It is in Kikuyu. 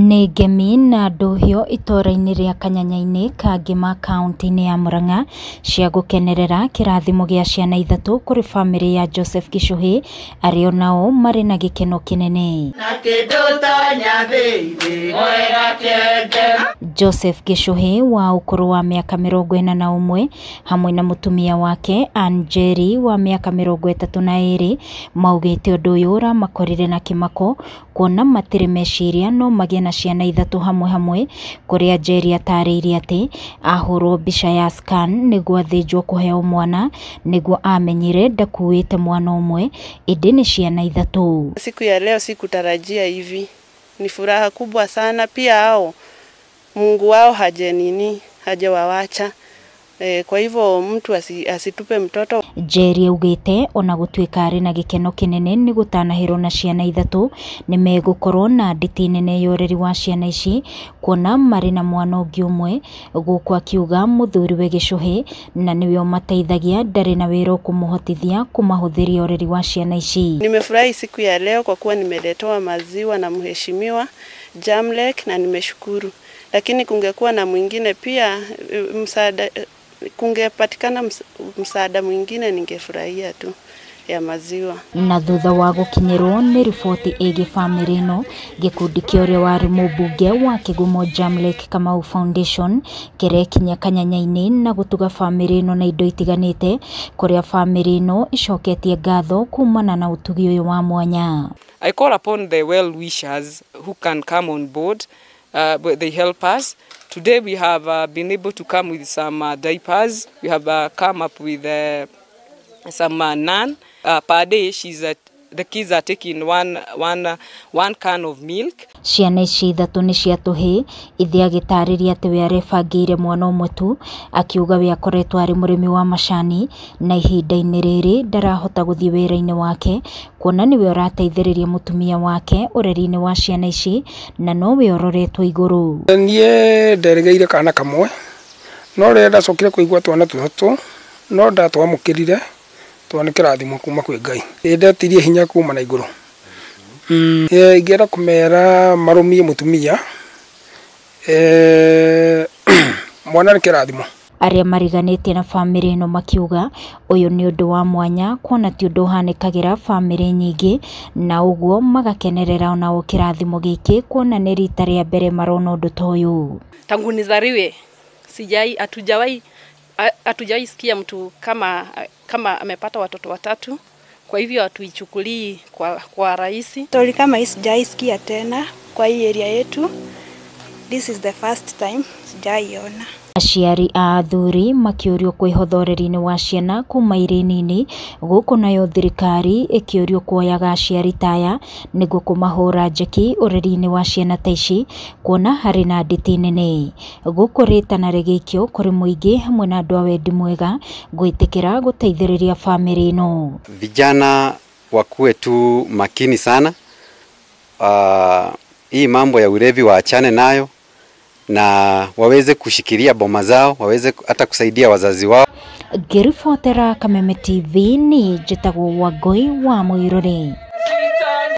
Nĩ ngemi na ndũhio itũũra-inĩ rĩa Kanyanya-inĩ Kangema kaũntĩ-inĩ ya Murang'a cia gũkenerera kĩrathimo gĩa ciana ithatũ kũrĩ bamĩrĩ ya Joseph Gichuhi arĩa onao marĩ na gĩkeno kĩnene. Joseph Gichuhi wa ũkũrũ wa mĩaka 41 hamwe na mũtumia wake Ann Njeri wa mĩaka 32 maugĩte ũndũ ũyũ ũramakorire na kĩmako kuona matirĩ meciria no magĩe na ciana ithatũ hamwe hamwe, kũrĩa Njeri atarĩirie atĩ ahũrwo mbica ya scan nĩguo athĩnjwo kũheo mwana nĩguo amenyire ndakuĩte mwana ũmwe ĩndĩ nĩ ciana ithatũ. Siku ya leo sikutarajia hivi, ni furaha kubwa sana. Pia hao Mungu wao hajawawacha. Kwa hivyo mtu asitupe mtoto. Njeri augĩte ona gũtuĩka arĩ na gĩkeno kĩnene nĩ gũtanahĩrwo na ciana ithatũ nĩ megũkorwo na nditi nene ya ũreri wa ciana ici kuona marĩ na mwana ũngĩ ũmwe, gũkũ akiuga mũthuriwe Gichuhi na nĩwe ũmateithagia ndarĩ na wĩra ũkũmũhotithia kũmahũthĩria ũreri wa ciana ici. Nimefurahi siku ya leo kwa kuwa nimeletewa maziwa na mheshimiwa Jamlek na nimeshukuru, lakini kungekuwa na mwingine pia msaada, kungepatikana msaada mwingine ningefurahia tu ya maziwa. Na thutha wa gũkinyĩrwo nĩ riboti ĩgiĩ bamĩrĩ ĩno, gĩkundi kĩa ũrĩa warĩ mũmbunge wa Kĩgumo Jamlek Kamau Foundation kĩrekinya Kanyanya-inĩ na gũtuga bamĩrĩ ĩno na indo itiganĩte, kũrĩa bamĩrĩ ĩno icoketie ngatho kumana na ũtugi ũyũ wa mwanya. I call upon the well-wishers who can come on board. But they help us. Today we have been able to come with some diapers. We have come up with some naan. Per day, the kids are taking one can of milk. Ciana ici ithatũ nĩ cia tũhĩĩ. Ithe agĩtarĩria atĩ we arebangĩire mwana ũmwe tu, akiuga we akoretwo arĩ mũrĩmi wa macani na ihinda-inĩ rĩrĩ ndarahota gũthiĩ wĩra-inĩ wake kuona nĩwe ũrateithĩrĩria mũtumia wake ũreri-inĩ wa ciana ici na nowe ũroretwo igũrũ. Niĩ nderĩgĩire kana kamwe no rĩrĩa ndacokire kũigua twana tũtatũ no ndatwamũkĩrire tondũ nĩ kĩrathimo kuma kwĩ Ngai. Ndetirie hinya kuma na igũrũ. Ingĩenda kũmera marũmie mũtumia, mwana nĩ kĩrathimo. Arĩa mariganĩtie na bamĩrĩ ĩno makiuga ũyũ nĩ ũndũ wa mwanya kuona ti ũndũ ũhanĩkagĩra bamĩrĩ nyingĩ, na ũguo magakenerera onao kĩrathimo gĩkĩ kuona nĩ rita rĩa mbere marona ũndũ ta ũyũ. Tangu nizaliwe sijai hatujawahi sikia mtu kama amepata watoto watatu, kwa hivyo hatuichukulii kwa rahisi. Story kama hii sijaisikia tena kwa hii area yetu. This is the first time sijaiona. Aciari a athuri makĩũrio kwĩhotha ũreri-inĩ wa ciana kuma irĩ nini, gũkũ nayo thirikari ĩkĩũrio kuoyaga aciari ta aya nĩguo kũmahũra njeki ũreri-inĩ wa ciana ta ici kuona harĩ na nditi nene. Gũkũ rĩtana rĩgĩikio kũrĩ mũingĩ hamwe na andũ a wendi mwega gwĩtĩkĩra gũteithĩrĩria bamĩrĩ ĩno. Vijana wakuwe tu makini sana. Hii mambo ya ulevi waachane nayo na waweze kushikilia boma zao, waweze hata kusaidia wazazi wao. Ngĩribotera Kameme TV ni njĩtagwo Wangũi wa Mũirũrĩ.